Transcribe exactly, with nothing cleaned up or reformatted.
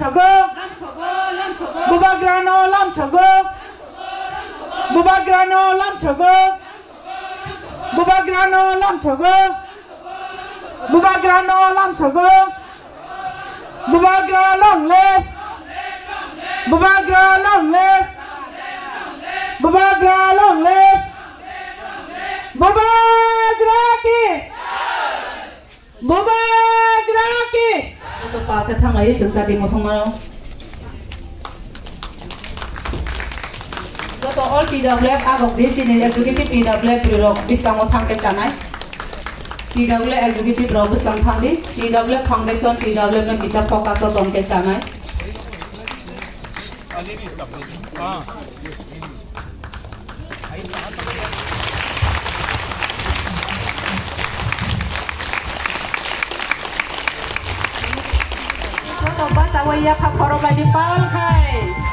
Lamsogo. Bubagrano lamsogo. Bubagrano lamsogo. Bubagrano lamsogo. Bubagrano lamsogo. Bubagra long live. Bubagra long live. Bubagra long live. Bubagra ki. Bubagra ki. Joto pal khe thanglai chwng chati mosongmano. Joto all T W F agok di chini executive T W F rok bwskango thang khe chanai. T W F executive rok bwskang thang di. T W F foundation, T W F no kisa focus o tong khe chanai. Joto bachaui yapha khorok bai di pal khai.